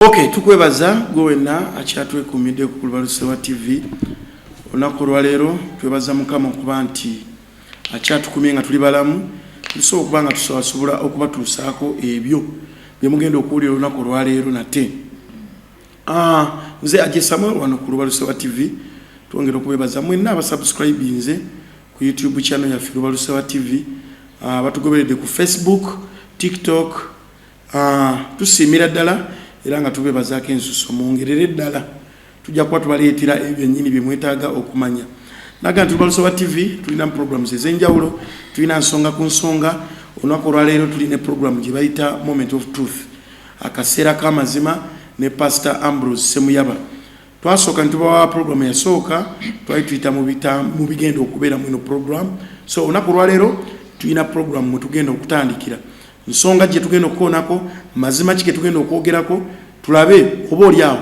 Ok, tukwebaza gwe wenna akyatwekuumidde ku Lubalusewa TV olunaku olwaleero. Twebaza Mukama okuba nti akyatukumye nga tuli balamu, tusobola okuba nga tusobola okubatuusaako ebyo bye mugenda okuwulira olunaku olwaleero nate. Nze Aje Samuel wano ku Lubalusewa TV. Twongera okubebaza mwenna abasubscribinze ku YouTube channel yaffe Lubalusewa TV, batugoberedde ku Facebook, TikTok. Tusiimira ddala era nga tubebazaako ensuso. Mwongerere ddala, tujja kuba tubaleetera ebyo byennyini bye mwetaaga okumanya. Naga nti Lubalusewa TV tulina programs ez'enjawulo, tulina Nsonga ku Nsonga. Olunaku olwaleero tulina program gye bayita Moment of Truth, akaseera k'amazima, ne Pastor Ambrose Semuyaba. Twasooka nitubawa program yasooka, twali tuyita mu bigenda okubeera mu eno program. So olunaku olwaleero tulina program mwe tugenda okutandikira, nsonga gye tugenda okukoonako, mazima ki ge tugenda okwogerako, tulabe oba oli awo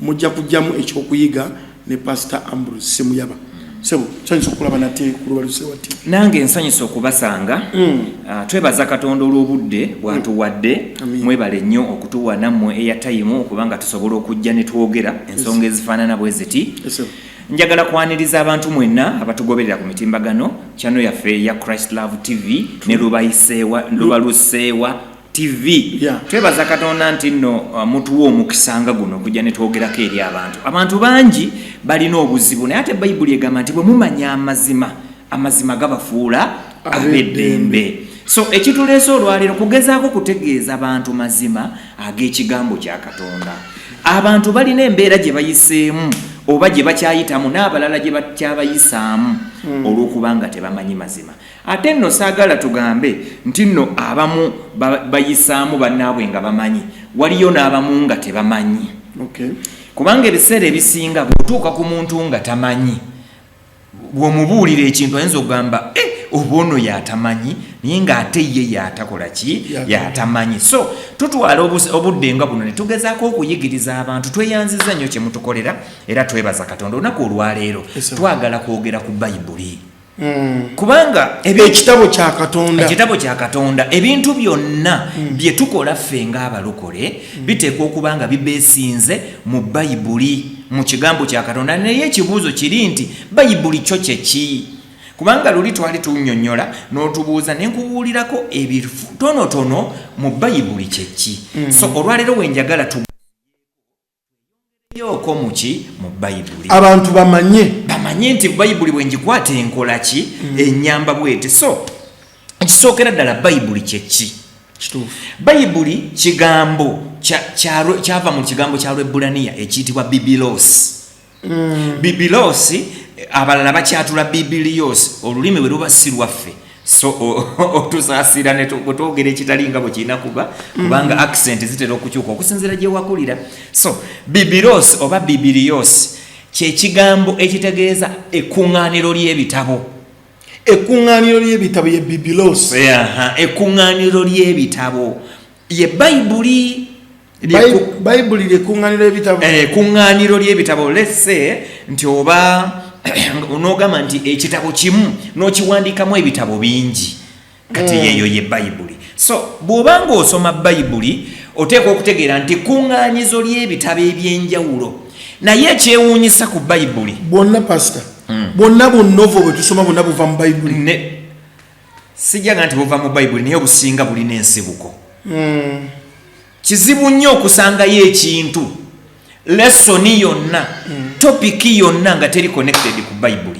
mujja kujjamu ekyokuyiga ne Pastor Ambrose Semuyaba. Sebo, nsanyusa okulaba nate ku Lubalusewa TV. Nange nsanyusa okubasanga. Twebaza Katonda olw'obudde bwatuwadde. Amiina. Mwebale nnyo okutuwa nammwe airtime okubanga tusobola okujja ne twogera ensonga ezifaanana bwe ziti. Esebo. Njagala kwaniriza abantu mwenna abatugoberera ku mitimbagano, channel yaffe eya Christ Love TV ne Lubaluseewa TV. Twebaza Katonda nti nno mutuwa omukisa nga guno okujja ne twogerako eri abantu. Abantu bangi balina obuzibu, naye ate Bayibuli egamba nti bwe mumanya amazima, amazima gabafuula ab'eddembe. So ekituleese olwaleero kugezaako kutegeeza bantu mazima ag'ekigambo kya Katonda. Abantu balina embeera gye bayiseemu oba gye bakyayitamu n'abalala gye bakyabayisaamu olw'okubanga tebamanyi mazima. Ate nno saagala tugambe nti nno abamu bayisaamu bannaabwe nga bamanyi, waliyo n'abamu nga tebamanyi. Kubanga ebiseera ebisinga bw'otuuka ku muntu nga tamanyi, bw'omubuulira ekintu ayinza okugamba, "Eh, oba ono yatamanyi," naye ng'ate ye yatakola ki? Yatamanyi. Yatamanyi. So tutwala obudde nga buno ne tugezaako okuyigiriza abantu. Tweyanziza nnyo kye mutukolera era twebaza Katonda. Olunaku olwaleero twagala kwogera ku Bayibuli, kubanga ekitabo kya Katonda. Ekitabo kya Katonda. Ebintu byonna bye tukola ffe ng'abalokole biteekwa okuba nga bibeesinze mu Bayibuli, mu kigambo kya Katonda. Naye ekibuuzo kiri nti Bayibuli kyo kyeki? Kubanga luli twali tunnyonnyola n'otubuuza ne nkubuulirako ebitonotono mu Bayibuli kyeki. So olwaleero wenjagala tuyooko muki mu Bayibuli. Abantu bamanye. Bamanye nti Bayibuli bwe ngikwata enkola ki, enyamba bwete. So ekisookera ddala, Bayibuli kyeki? Bayibuli kigambo kyava mu kigambo kya Lwebbulaniya ekiyitibwa bibilos. Bibilos, abalala bakyatula bibilios. Olulimi bwe luba si lwaffe, so otusaasira ne bwe twogera ekitali nga bwe kirina kuba, kubanga accent zitera okukyuka okusinziira gye wakulira. So bibilos oba bibilios kyekigambo ekitegeeza ekkuŋŋaaniro ly'ebitabo. Ekkuŋŋaaniro ly'ebitabo ye bibilos. Aha, ekkuŋŋaaniro ly'ebitabo ye Bayibuli. Bayibuli lyekkuŋŋaaniro ly'ebitabo. Ekkuŋŋaaniro ly'ebitabo. Let's say nti oba onogamba nti ekitabo kimu n'okiwandiikamu ebitabo bingi, kati yeeyo ye Bayibuli. So bw'oba ng'osoma Bayibuli, oteekwa okutegeera nti kuŋŋaanyizo ly'ebitabo ebyenjawulo. Naye ekyewuunyisa ku Bayibuli, Bwonna, pasita, bwonna bunovel bwe tusoma bwonna buva mu Bayibuli? Ne sijjaga nti buva mu Bayibuli, naye obusinga bulina ensibuko. Kizibu nnyo okusangayo ekintu, lesson yonna, topic yonna nga teri connected ku Bayibuli.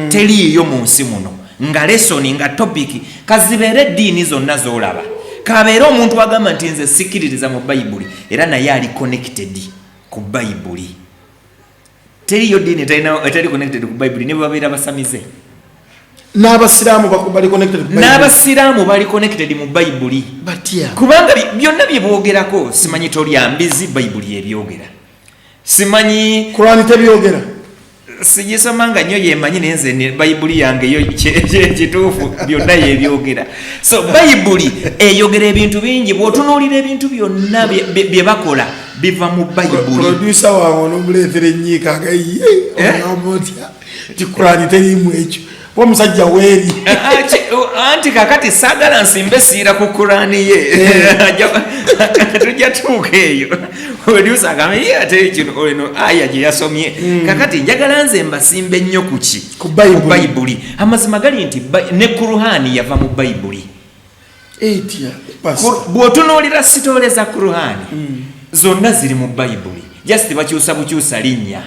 Teriiyo mu nsi muno nga lesson, nga topic, kazibeere eddiini zonna z'olaba, kabeere omuntu agamba nti nze sikkiririza mu Bayibuli, era naye ali connected ku Bayibuli. Teriyo ddiini etali connected ku Bayibuli, ne bwe babeera basamize. N'abasiraamu bali connected ku Bible? N'abasiraamu bali connected mu Bayibuli. Batya? Kubanga byonna bye boogerako, simanyi tolya mbizi, Bayibuli ebyogera. Simanyi Kurani tebyogera? Sigisomanga nnyo, yemanyi, naye nze Bayibuli yange yo kituufu byonna yebyogera. So Bayibuli eyogera ebintu bingi. Bw'otunuulira ebintu byonna bye bakola biva mu Bayibuli. Producer wange onomuleetera enyiika agaye. Eh? Ogamba otya ti Kurani teriimu ekyo? Omusajja weeri. Anti kakati saagala nsimbe siira ku Kurani ye. Tujja tuuka eyo producer agambe ye ate kino eno aya gye yasomye. Kakati njagala nze mbasimbe nnyo ku ki? Ku Bayibuli. Ku Bayibuli. Amazima gali nti ne Kuruhani yava mu Bayibuli. Etya, pastor? Bw'otunuulira sitoole za Kuruhani, zonna ziri mu Bayibuli, just bakyusa bukyusa linnya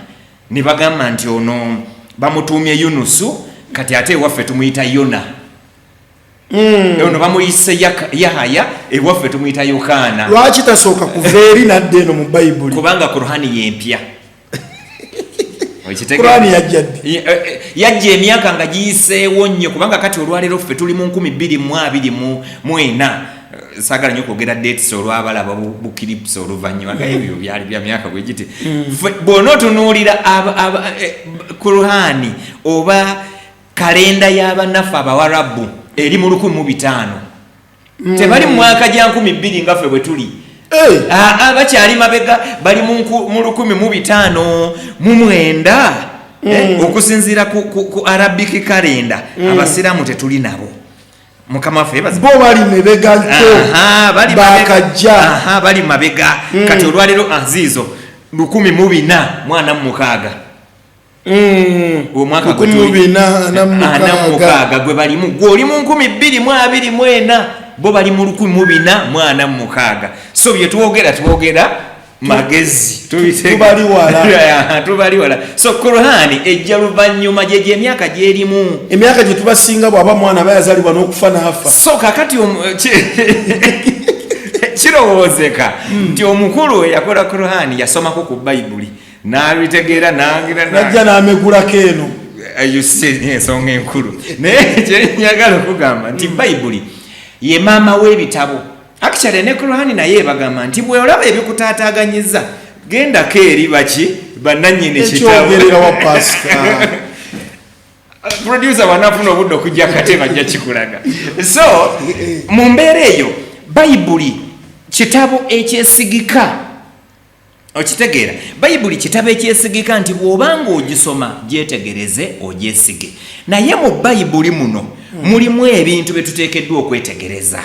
ne bagamba nti ono bamutuumye Yunusu, kati ate ewaffe tumuyita Yona. Ono bamuyise Yahaya, ewaffe tumuyita Yokaana. Lwaki tasooka kuva eri nadda eno mu Bayibuli? Kubanga Kuruhani yempya. Kurani yajja ddi? Yajja emyaka nga giyiseewo nnyo, kubanga kati olwaleero ffe tuli mu 2024. Saagala nnyo kwogera dates olwabalaba bukirips oluvannyuma, nga ebyo byali bya myaka bwe giti. Ffe, bw'ona otunuulira Kuruhani oba kalenda y'abannaffe Abawarabu eri mu 1500. Tebali mu mwaka gya 2000 nga ffe bwe tuli. Bakyali mabega, bali mu 1509. Okusinziira ku Arabic calendar. Abasiraamu tetuli nabo. Mukama waffe yeebazibwe. Bo bali mabega ko. Aha, bali mabega. Bakajja. Aha, bali mabega. Kati olwaleero aziizo 1446. Omwaka gwe Lukumi mu tuli. bina ana mu Ana mu mukaaga. mukaaga gwe balimu. Gwe oli mu 2024, bo bali mu 1446. So bye twogera, twogera magezi. Tubali wala. Yeah, tubali wala. So Qur'ani ejja luvannyuma, gye gy'emyaka gy'erimu. Emyaka gye tubasinga, bw'aba mwana aba yazaalibwa n'okufa n'afa. So kakati kirowoozeka nti omukulu eyakola Qur'ani yasomako ku Bayibuli n'abitegeera n'agira najja n'amegulako eno. Eyo si ensonga enkulu, naye kyenjagala okugamba nti Bayibuli ye maama w'ebitabo. Actually ne Qur'ani naye ebagamba nti bw'olaba ebikutaataaganyiza, gendako eri baki bannannyini kitabo. Ekyogerera wa, pasita? Producer wanafuna obudde okujja katebe ajja kikulaga. So mu mbeera eyo, Bayibuli kitabo ekyesigika. Okitegeera? Bayibuli kitabo ekyesigika nti bw'obanga ogisoma, gyetegereze, ogyesige. Naye mu Bayibuli muno mulimu ebintu bye tuteekeddwa okwetegereza.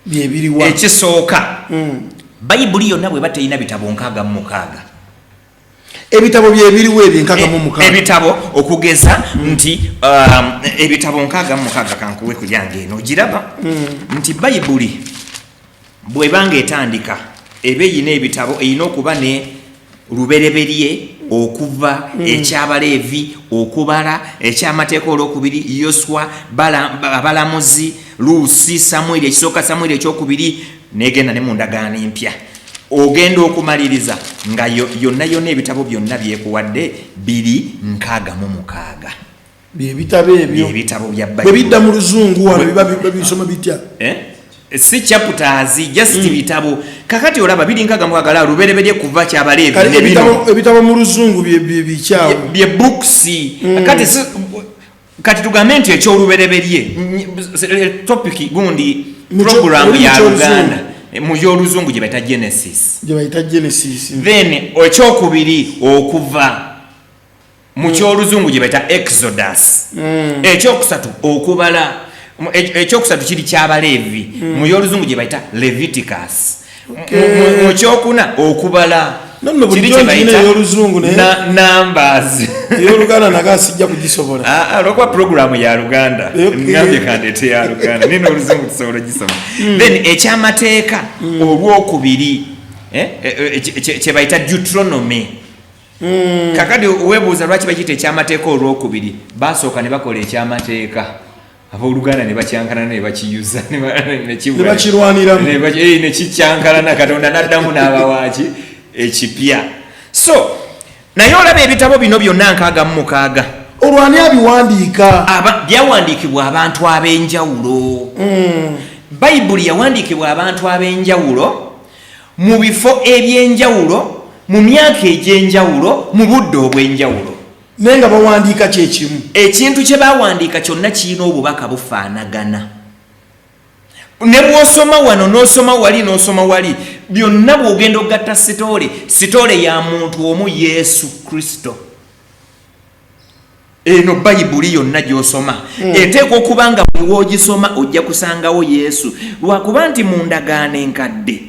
Byebiriwa? Ekisooka, Bayibuli yonna bweba terina bitabo 66. Ebitabo byebiriwo ebyo 66? Ebitabo okugeza nti ebitabo 66, kankuwe ku yange eno ogiraba nti Bayibuli bwebanga etandika eba eyina ebitabo, eyina okuba ne Lubereberye, Okuva, Ekyabaleevi, Okubala, Ekyamateeka Olwokubiri, Yoswa, Abalamuzi, Luusi, Samwiri Ekisooka, Samwiri Ekyokubiri, negenda ne mu Ndagaano Empya. Ogenda okumaliriza nga yonna yonna ebitabo byonna byekuwadde biri 66. Byebitabo ebyo? Ebitabo bya Bwe bidda Bayibuli. Mu luzungu wano biba bisoma bitya? Eh? Si chapters, just bitabo. Kakati olaba biri 66, Lubereberye, kuva, Kyabaleevi Kale ne bino. Ebitabo mu luzungu bikyawo? Bye books. Kati kati tugambe nti Ekyolubereberye topic gundi program Muli mu ya kyoluzungu. Luganda. Mu kyoluzungu gye bayita Genesis. Gye bayita Genesis. Then ekyokubiri Okuva, mu kyoluzungu gye bayita Exodus. Ekyokusatu Okubala. Ekyokusatu kiri Kyabaleevi, mu kyoluzungu gye bayita Leviticus. Mu kyokuna Okubala. No, nno Kiri bulijjo kye ngirina bayita ey'oluzungu naye Numbers. Ey'oluganda naga sijja kugisobola. Ah, ah, olwokuba programu ya Luganda, ngambye kandeete ya Luganda, nina oluzungu tusobola ogisoma. Then Ekyamateeka Olwokubiri, kye bayita Deuteronomy. Kakati weebuuza lwaki bakiyita Ekyamateeka Olwokubiri. Basooka ne bakola Ekyamateeka, abooluganda ne bakyankalana ne bakiyuza Ne bakirwaniramu. Ne kikyankalana. Katonda n'addamu n'abawaaki ekipya. So naye olaba ebitabo bino byonna 66. Olwani abiwandiika? Byawandiikibwa abantu ab'enjawulo. Bayibuli yawandiikibwa abantu ab'enjawulo, mu bifo ebyenjawulo, mu myaka egy'enjawulo, mu budde obw'enjawulo. Naye nga bawandiika kyekimu. Ekintu kye bawandiika kyonna kirina obubaka bufaanagana. Ne bw'osoma wano, n'osoma wali, n'osoma wali, byonna bw'ogenda ogatta story, story ya muntu omu, Yesu Kristo. Eno Bayibuli yonna gy'osoma eteekwa okuba nga buli w'ogisoma ojja kusangawo Yesu, lwakuba nti mu Ndagaano Enkadde,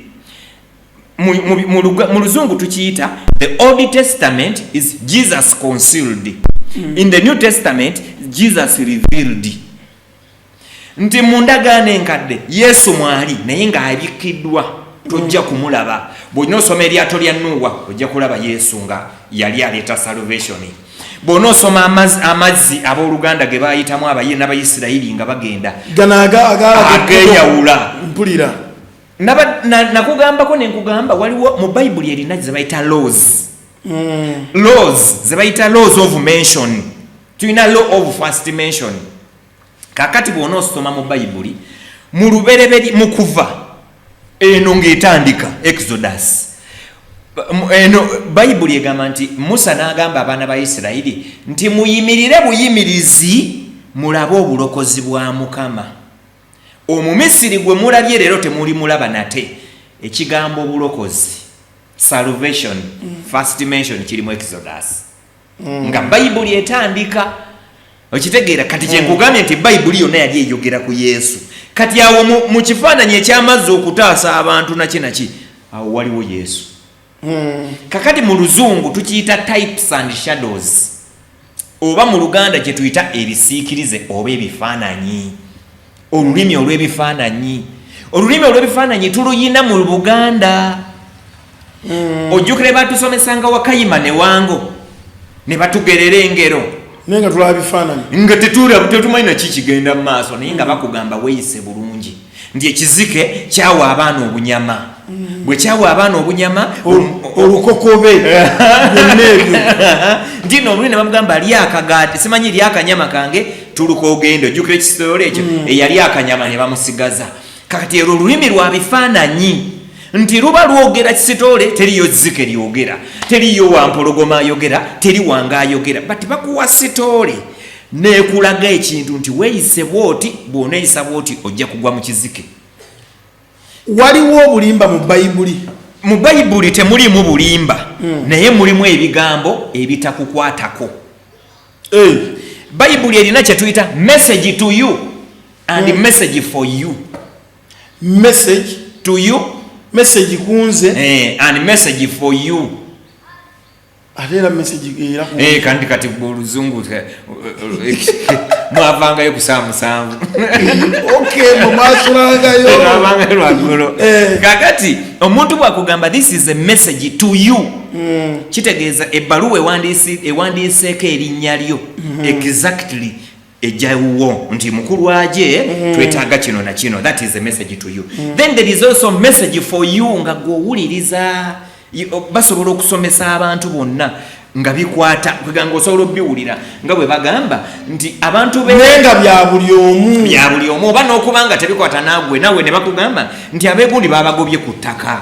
mu Luzungu tukiyita the Old Testament is Jesus concealed, in the New Testament Jesus revealed. Nti mu Ndagaano Enkadde Yesu mwali, naye ng'abikkiddwa, tojja kumulaba. Bw'olina osoma eryato lya Nuuwa, ojja kulaba Yesu nga yali aleeta salvation. Bw'onoosoma amazzi abooluganda ge bayitamu abaye n'Abayisirayiri nga bagenda Gano ageyawula. Mpulira. Nakugambako nenkugamba waliwo mu Bayibuli erina ze bayita laws, laws ze bayita laws of mention. Tulina law of first mention. Kakati bw'onoosoma mu Bayibuli mu Lubereberi, mu Kuva eno ng'etandika, Exodus eno, Bayibuli egamba nti Musa n'agamba abaana ba Isirayiri nti, "Muyimirire buyimirizi mulabe obulokozi bwa Mukama. Omumisiri gwe mulabye leero temuli mulaba nate." Ekigambo obulokozi, salvation, first mention kiri mu Exodus nga Bayibuli etandika. Okitegeera? Kati kyenkugambye nti Bayibuli yonna yali eyogera ku Yesu. Kati awo mu kifaananyi ekyamazzi okutaasa abantu naki naki, awo waliwo Yesu. Kakati mu Luzungu tukiyita types and shadows, oba mu Luganda kye tuyita ebisiikirize oba ebifaananyi, olulimi olw'ebifaananyi. Olulimi olw'ebifaananyi tuluyina mu Buganda. Ojjukire batusomesanga Wakayima ne Wango ne batugerera engero. Naye nga tulaba bifaananyi. Nga tetumanyi naki kigenda mu maaso, naye nga bakugamba weeyise bulungi, nti ekizike kyawa abaana obunyama. Bwe kyawa abaana obunyama, Olukokobe, byonna ebyo. Nti no oluli ne bamugamba, "Lya akagaati, simanyi lya akanyama kange, tuluka ogenda." Ojjukira ekisitole ekyo? Eyali akanyama ne bamusigaza. Kakati erwo olulimi lwa bifaananyi, nti luba lwogera kisitole, teriyo zike lyogera, teriyo wampologoma ayogera, teri wanga ayogera, but bakuwa sitole nekulaga ekintu nti weeyise bwoti, bw'oneeyisa bwoti ojja kugwa mu kizike. Waliwo obulimba mu Bayibuli? Mu Bayibuli temulimu bulimba, naye mulimu ebigambo ebitakukwatako. Bayibuli erina kyetuyita message to you and message for you. Message to you. Message kunze. And message for you. Ate era message era ku Kandi kati oluzungu mwavangayo ku saa 7. Okay, mwe mwasulangayo. Twavangayo lwaggulo. Kakati omuntu bwakugamba, "This is a message to you," kitegeeza ebbaluwa ewandiiseeko erinnya lyo exactly, ejjawuwo nti mukulu aje, twetaaga kino na kino. That is a message to you. Then there is also message for you nga gw'owuliriza. Basobola okusomesa abantu bonna nga bikwata kweganga osobola obiwulira nga bwe bagamba nti abantu be Naye nga bya buli omu. Bya buli omu, oba n'okuba nga tebikwata nagwe nawe, ne bakugamba nti abeegundi babagobye ku ttaka.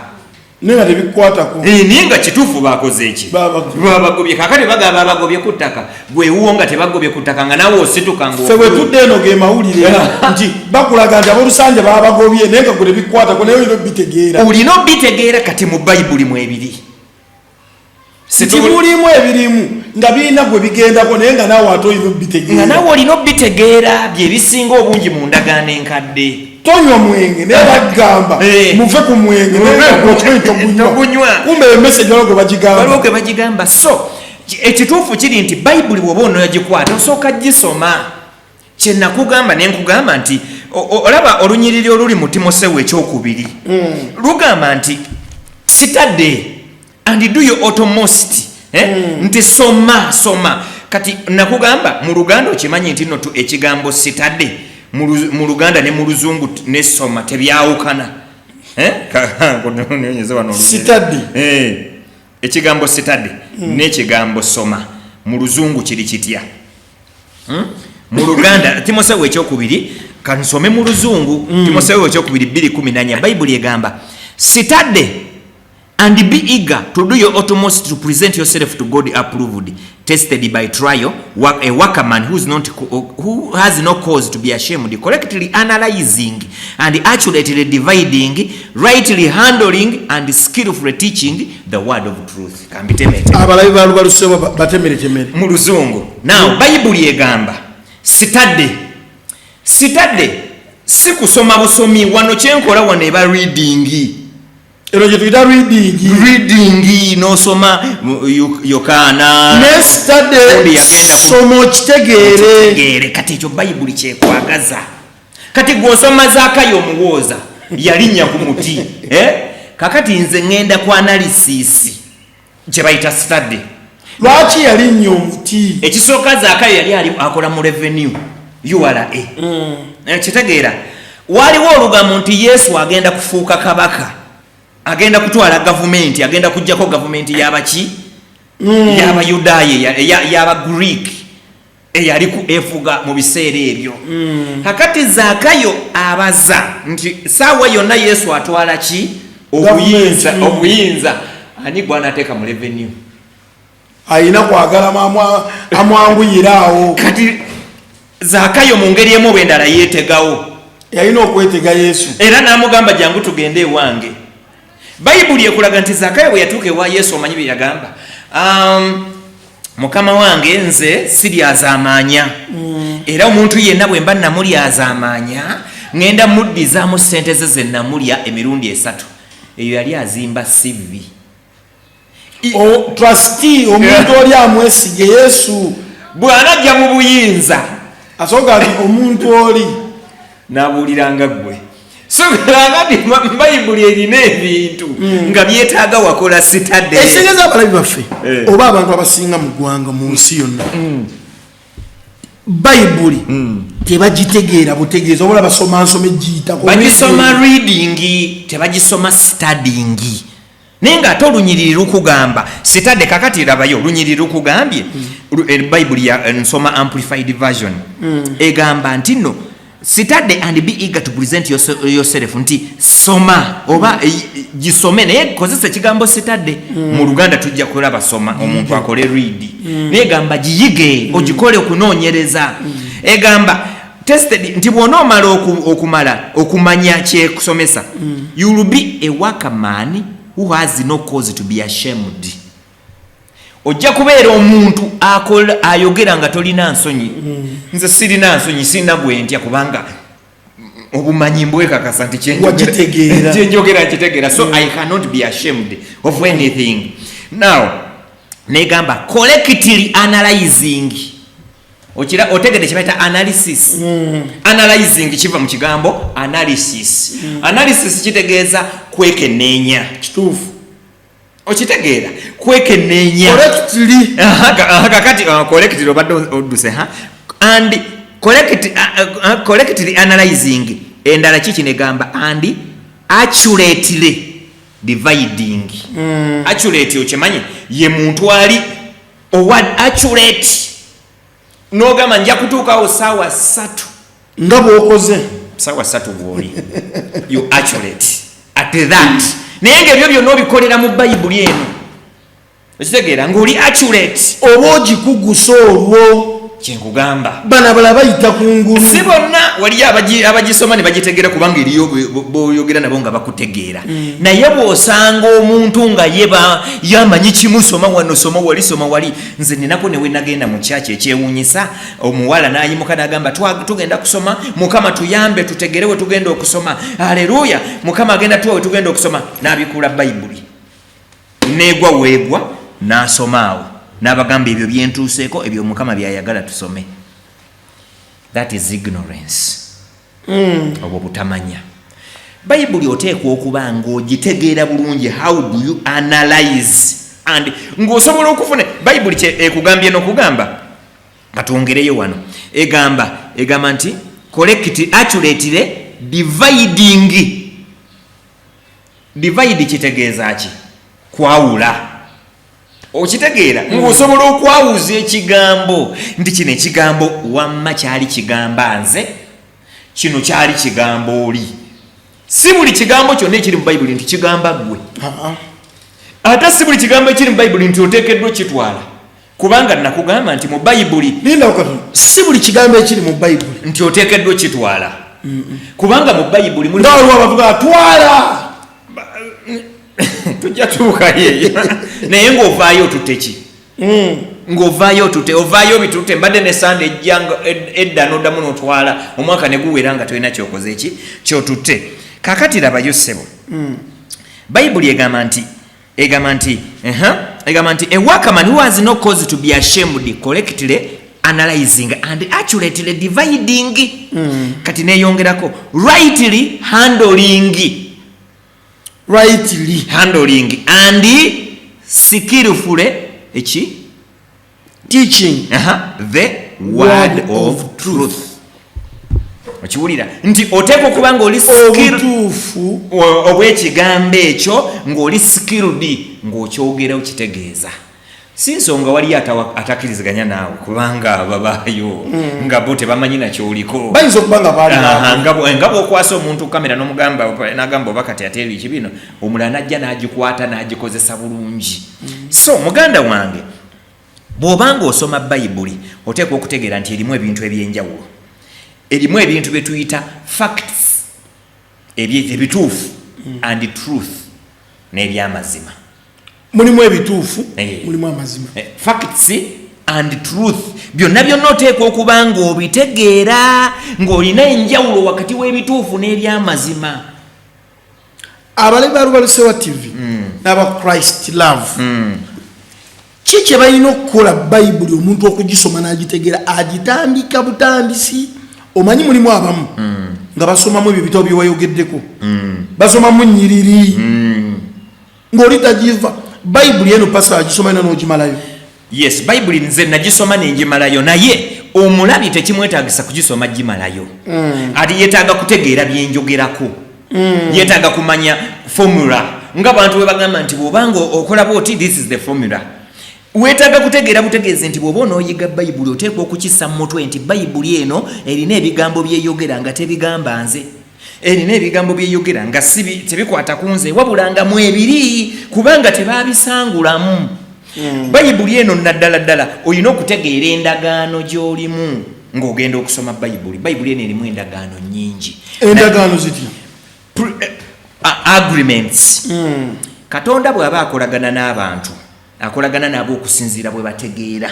Naye nga tebikwatako. Naye nga kituufu bakoze eki? Babagobye. Babagobye. Kakati bagamba babagobye ku ttaka, gwewuwo nga tebagobye ku ttaka, nga naawe osituka. Ffe bwe tudda eno ge mawulire nti bakulaga nti abolusanja babagobye, naye nga gwe tebikwatako, naye olina obitegeera. Olina obitegeera. Kati mu Bayibuli mwebiri. Nti mulimu ebirimu nga birina gwe bigendako, naye nga naawe ate olina Nga obitegeera. naawe olina obitegeera. Byebisinga obungi mu Ndagaano Enkadde. Tonywa mwenge, naye bagamba muve ku mwenge, naye nga gwe okimanyi togunywa. Togunywa. Kumbe emessage waliwo gwe bagigamba. Waliwo gwe bagigamba. So ekituufu kiri nti Bayibuli bw'oba onoyagikwata, osooka gisoma. Kyenakugamba nenkugamba nti olaba olunyiriri oluli mu Timosewo ekyokubiri lugamba nti study and do your utmost, eh? Nti soma, soma. Kati nakugamba mu Luganda okimanyi nti no ekigambo study mu Luganda ne mu Luzungu ne soma tebyawukana. Eh? Nonyeze wano olunyiriri. Study. Ekigambo study n'ekigambo soma mu Luzungu kiri kitya? Mu Luganda, Timosewo ekyokubiri, kansome mu Luzungu. Timosewo ekyokubiri 2:14, Bayibuli egamba, "Study And be eager to do your utmost to present yourself to God approved, tested by trial, a workman who is not, who has no cause to be ashamed, correctly analyzing and accurately dividing, rightly handling and skillfully teaching the word of truth. Kambitemete. Abalabi ba Lubalusewa batemeretemere. Mu Luzungu. Now, Bayibuli egamba study. Study si kusoma busomi. Wano kyenkola wano eba reading. Eno gye tuyita reading. Reading, n'osoma Yokaana. Ne study. Gundi yagenda soma okitegeere. Okitegeere. Kati ekyo Bayibuli kyekwagaza. Kati gw'osoma Zaakayo omuwooza yalinnya ku muti, eh? Kakati nze ŋŋenda ku analysis kye bayita study. Lwaki yalinnya omuti? Ekisooka, Zaakayo yali ali akola mu revenue, URA. Kitegeera waliwo olugambo nti Yesu agenda kufuuka kabaka, agenda kutwala gavumenti, agenda kuggyako gavumenti y'abaki, y'Abayudaaya, y'Abagreek eyali efuga mu biseera ebyo. Kakati Zaakayo abaza nti saawa yonna Yesu atwala ki? Obuyinza. Gavumenti. Obuyinza ani gwanateeka mu revenue? Ayina kwagala amwanguyira awo. Kati Zaakayo mu ngeri emu oba endala yeetegawo. Yalina okwetega Yesu. Era n'amugamba, "Jangu tugende ewange." Bayibuli ekulaga nti Zaakayo bwe yatuuka ewa Yesu, omanyi bye yagamba? "Mukama wange, nze siryazaamaanya, era omuntu yenna bwe mba namulyazaamaanya, ŋŋenda muddizaamu ssente ze ze namulya emirundi 3." Eyo yali azimba CV. Trustee, omuntu oli amwesige Yesu. Bw'anajja mu buyinza, asooka nti omuntu oli n'abuuliranga ggwe. So kakati Bayibuli erina ebintu nga byetaaga wakola study. Ekitegeeza abalabi baffe oba abantu abasinga mu ggwanga, mu nsi yonna, Bayibuli tebagitegeera butegeeza, obola basoma nsoma egiyitako. Bagisoma reading, tebagisoma studying. Naye ngaate olunyiriri lukugamba study. Kakati rabayo olunyiriri lukugambye. Bayibuli ya nsoma Amplified Version, egamba nti no study and be eager to present yourself, nti soma oba gisome, naye kozesa ekigambo study. Mu Luganda tujja kulaba soma, omuntu akole read, naye egamba giyige, ogikole okunoonyereza. Egamba tested, nti bw'onoomala okumala okumanya kyekusomesa, you will be a workman who has no cause to be ashamed. Ojja kubeera omuntu akola, ayogera nga tolina nsonyi. Nze sirina nsonyi, sirina gwe ntya, kubanga obumanyi mbwekakasa nti Wagitegeera. kyenjogera nkitegeera, so I cannot be ashamed of anything. Now negamba correctly analyzing. Okira otegedde kyebayita analysis? Analyzing kiva mu kigambo analysis. Analysis kitegeeza kwekenneenya. Kituufu. Okitegeera? Kwekenneenya. Correctly. Aha, kakati correctly obadde odduse ha and correctly analyzing. Endala kiki? Negamba and accurately dividing. Accurate okimanyi ye muntu ali owa accurate, n'ogamba nja kutuukawo saawa 3. Nga bw'okoze. Saawa 3 bw'oli you accurate at that. Naye ngaebyo byonna obikolera mu Bayibuli eno. Okitegeera ng'oli accurate? Oba ogikugusa olwo. Kyenkugamba. Bano abala bayita ku ngulu. Si bonna. Waliyo abagisoma ne bagitegeera, kubanga eriyo boyogera nabo nga bakutegeera. Naye bw'osanga omuntu nga ye yamanyi kimu, soma wano, soma wali, soma wali. Nze ninako newe nagenda mu kyaki ekyewuunyisa, omuwala n'ayimuka n'agamba, "Tugenda kusoma, Mukama tuyambe tutegere we tugenda okusoma. Aleluya, Mukama agenda tuwa we tugenda okusoma." N'abikula Bayibuli, negwa weegwa, n'asoma awo n'abagamba, "Ebyo byentuuseeko, ebyo Mukama byayagala tusome." That is ignorance. Obwo butamanya. Bayibuli oteekwa okuba ng'ogitegeera bulungi. How do you analyze and ng'osobola okufuna Bayibuli kye ekugambye? N'okugamba katwongereyo wano, egamba nti correct, accurately dividing. Divide kitegeeza ki? Kwawula. Okitegeera ng'osobola okwawuza ekigambo nti kino ekigambo wamma kyali kigamba nze, kino kyali kigamba oli. Si buli kigambo kyonna ekiri mu Bayibuli nti kigamba ggwe. Ah, ah. Ate si buli kigambo ekiri mu Bayibuli nti oteekeddwa okitwala, kubanga nakugamba nti mu Bayibuli Linda katono, si buli kigambo ekiri mu Bayibuli nti oteekeddwa okitwala, kubanga mu Bayibuli nga waliwo abavuga twala. Tujja tuukayo naye ng'ovaayo otutte ki? Ng'ovaayo otutte, ovaayo bitutte. Mbadde ne Sande ejja edda n'oddamu n'otwala, omwaka ne guwera nga tolina kyokoze ki kyotutte. Kakati labayo ssebo, Bayibuli egamba nti a workman who has no cause to be ashamed, correctly analyzing and accurately dividing. Kati neyongerako rightly handling, Rightly handling and skillfully eki teaching the word of truth. Okiwulira nti oteekwa okuba nga oli obutuufu obw'ekigambo ekyo, ng'oli skilled ng'okyogera okitegeeza. Si nsonga waliyo atakkiriziganya naawe, kubanga babaayo nga bo tebamanyi nakyoliko. Bayinza okuba nga baali Nga bw'okwasa omuntu kamera n'omugamba, n'agamba oba kati ate ebiki bino, omulala najja n'agikwata n'agikozesa bulungi. So muganda wange, bw'obanga osoma Bayibuli, oteekwa okutegeera nti erimu ebintu ebyenjawulo. Erimu ebintu bye tuyita facts, ebituufu, and truth, n'ebyamazima. Mulimu ebituufu, mulimu amazima. Facts and truth, byonna byonna oteekwa okuba ng'obitegeera, ng'olina enjawulo wakati w'ebituufu n'ebyamazima. Abalabi ba Lubalusewa TV n'aba Christ Love, ki kye balina okukola? Bayibuli omuntu okugisoma n'agitegeera, agitandika butandisi? Omanyi mulimu abamu nga basomamu ebyo ebitabo byewayogeddeko, basomamu nyiriri ng'oli tagiva. Bayibuli eno, pasita, agisoma ena n'ogimalayo? Yes, Bayibuli nze nagisoma nenjimalayo, naye omulabi tekimwetagisa kugisoma gimalayo. Ati yeetaaga kutegeera byenjogerako, yeetaaga kumanya formula, nga bantu bwe bagamba nti bw'obanga okola bwoti, this is the formula. Weetaaga kutegeera butegeezi nti bw'oba onooyiga Bayibuli, oteekwa okukissa mu mutwe nti Bayibuli eno erina ebigambo byeyogera nga tebigamba nze, erina ebigambo byeyogera nga tebikwata ku nze, wabula nga mwebiri kubanga tebabisangulamu. Bayibuli eno naddala ddala olina okutegeera endagaano gy'olimu ng'ogenda okusoma Bayibuli. Bayibuli eno erimu endagaano nnyingi. Endagaano zitya? Agreements. Katonda bw'aba akolagana n'abantu, akolagana nabo okusinziira bwe bategeera,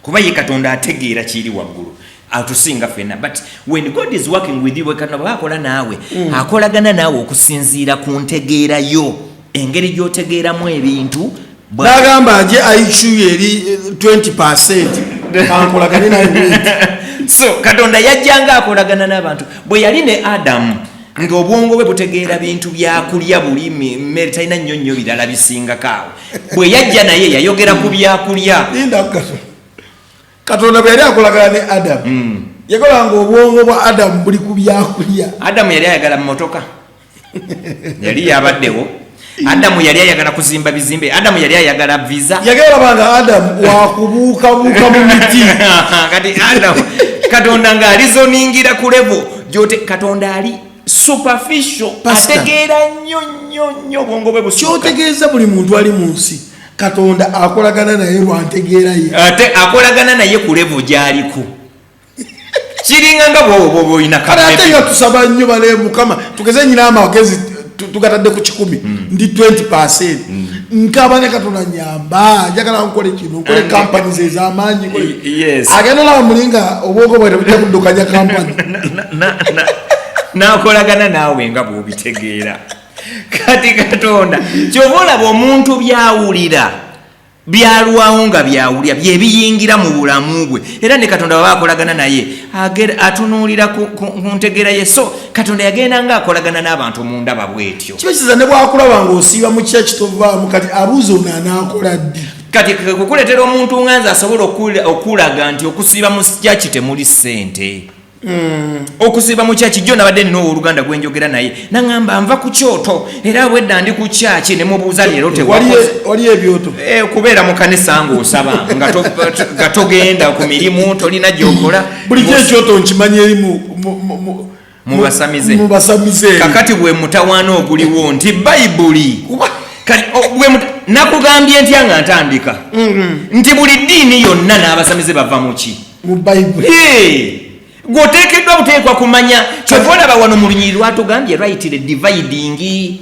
kuba ye Katonda ategeera kiri waggulu, atusinga ffenna. But when God is working with you, bwe Katonda bw'aba akola naawe, akolagana naawe okusinziira ku ntegeera yo, engeri gy'otegeeramu ebintu. N'agamba aje IQ eri 20%, kankolagane naye bwenti. So Katonda yajjanga akolagana n'abantu. Bwe yali ne Adamu, ng'obwongo bwe butegeera bintu byakulya, bulimi, mmere, talina nnyo nnyo birala bisingako awo. Bwe yajja naye yayogera ku byakulya. Linda katono. Katonda bwe yali akolagana ne Adamu, yakolanga obwongo bwa Adamu buli ku byakulya. Adamu yali ayagala mmotoka? Yali yabaddewo? Adamu yali ayagala kuzimba bizimbe? Adamu yali ayagala visa? Yagala banga Adamu wakubuukabuuka mu miti. Kati Adamu, Katonda ng'alizoningira ku level gyote. Katonda ali superficial. Pastor. Ategeera nnyo nnyo nnyo, obwongo bwe busuka. Kyotegeeza buli muntu ali mu nsi, Katonda akolagana naye lwantegeera ye? Ate akolagana naye ku level gy'aliko. Kiringa nga bwoba olina Kale ate nga tusaba nnyo bale, Mukama tugeze nyina amagezi tugatadde ku 100, ndi 20%, nkaba ne Katonda, nyamba, njagala nkole kino, nkole companies ez'amaanyi, agenda olaba muli nga obwongo bwe tebujja kuddukanya kampani. Nakolagana naawe nga bw'obitegeera. Kati Katonda kyova olaba omuntu byawulira byalwawo nga byawulira byebiyingira mu bulamu bwe. Era ne Katonda baba akolagana naye, atunuulira ku ntegeera ye. So Katonda yagenda nga akolagana n'abantu mu ndaba bwetyo. Kiba kiza ne bwakulaba ng'osiiba mu kyaki tovaamu, kati abuuza ono anaakola ddi? Kati kukuleetera omuntu nga nze asobola okulaga nti okusiiba mu kyaki temuli ssente. Okusiiba mu kyaki jjo nabadde nina owooluganda gwe njogera naye, naŋŋamba nva ku kyoto era bwedda ndi ku kyaki. Ne mubuuza leero tewakoze? Waliyo ebyoto? Kubeera mu kanisa ng'osaba nga togenda ku mirimu, tolina gy'okola. Bulijjo ekyoto nkimanyi eri Mu basamize. Mu basamize eri. Kakati bwe mutawaana oguliwo nti Bayibuli Kuba Kati nakugambye ntya nga ntandika nti buli ddiini yonna n'abasamize bava mu ki? Mu Bayibuli. Gweoteekeddwa buteekwa kumanya. Kyova olaba wano mu lunyiri lwatugambye rightly dividing,